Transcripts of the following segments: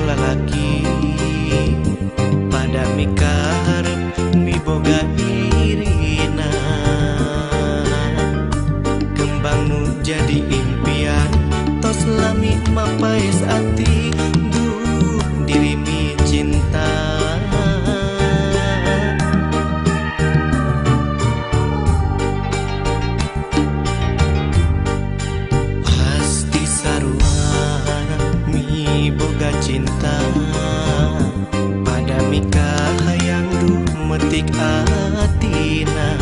lalaki pada mikaharep miboga dirina. Kembang nu jadi impian tos lami mapaes ati duh diri mi cinta. Pasti sarua mi boga cinta pada mika hayang duh metik atina.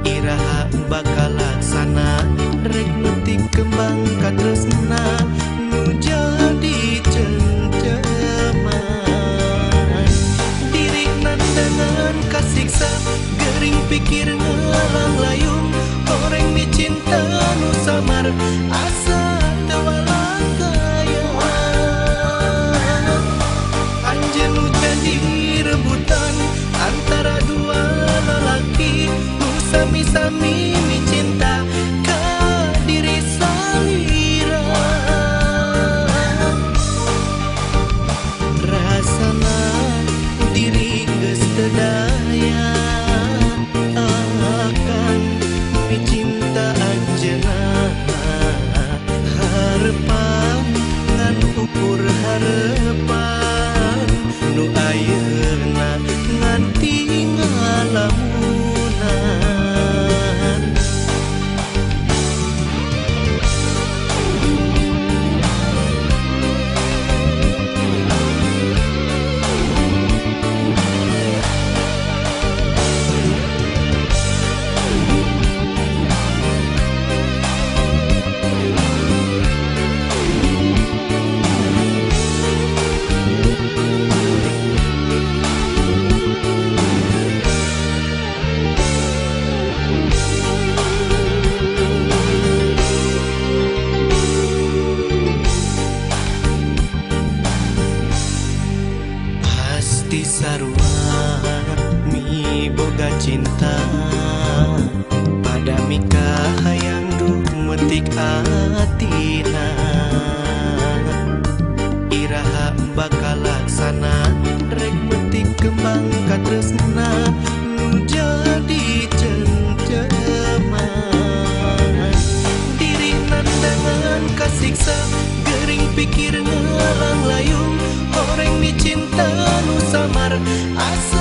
Iraha bakal laksana rek metik kembang katresna nu jadi cenceman. Diri nandangan kasiksa gering pikir ngalang layung horeng mi cinta nu samar asa teu walakaya. Anjeun nu jadi rebutan antara dua lalaki nu sami-sami mi cinta ka diri salira. Rasana diri geus teu daya akan mi cinta anjeunna. Harepan ngan ukur harepan nu ayeuna nganti ngalamunan. Pasti sarua mi boga cinta pada mika hayang duh metik atina. Iraha bakal laksana rek metik kembang katresna nu jadi cenceman. Diri nandangan kasiksa gering pikir ngalang layung horeng mi cinta nu samar asa.